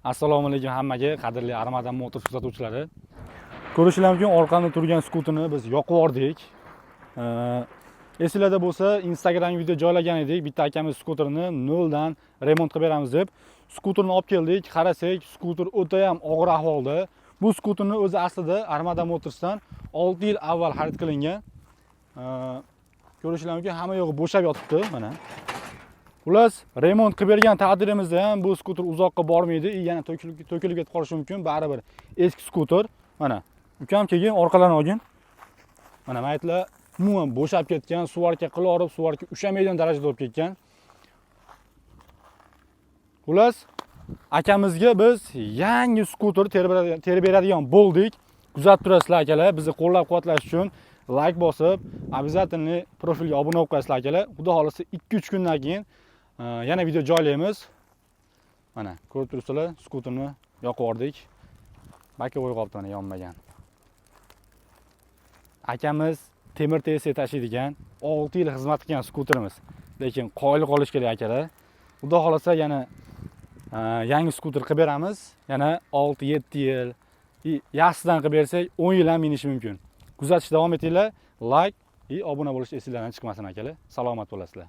Assalomu alaykum hammaga, qadrli Armada Motors kuzatuvchilari. Ko'rishinglar mumkin, orqamda turgan skuterni biz yoqib yubordik. Esinglarda bo'lsa, Instagram video joylagan edik. Bitta akamiz skuterni noldan remont qilib beramiz deb. Skuterni olib keldik, qarasak, skuter o'ta ham og'ir ahvolda. Bu skuterni o'zi aslida Armada Motorsdan 6 yil avval xarid qilingan. Ko'rishinglar mumkin, hamma yog'i bo'shab yotibdi mana. Xullas, remont qilib bergan taqdirimizda ham bu skuter uzoqqa bormaydi и yana to'kilib ketib qolishi mumkin. Baribir eski skuter. Mana, ukam, keyin orqalarni olgin. Mana maytlar umuman bo'shab ketgan, сварка qilib olib, сварка ushamaydigan darajada bo'lib ketgan. Xullas, akamizga biz yangi skuter terib beradigan bo'ldik. Kuzatib turasizlar, akalar, bizni qo'llab-quvvatlash uchun layk bosib, обязательно profilga obuna bo'lib qo'yasizlar, akalar. Xudo xolasa, 2-3 kundan keyin yana video joylaymiz. Mana, ko'rib turibsizlar, skuterni yoqib yubordik. Боковой qolibdi, mana, yonmagan. Akamiz temir TS tashiydigan, 6 yil xizmat qilgan skuterimiz. Lekin qoyil qolish kerak, akalar. Xudo xolasa, yana yangi skuter qilib beramiz. Yana 6-7 yil, и yaxshisidan qilib bersak, 10 yil ham minishi mumkin. Kuzatishda davom etinglar. Layk и obuna bo'lish esinglardan chiqmasin, akalar. Salomat bo'lasizlar.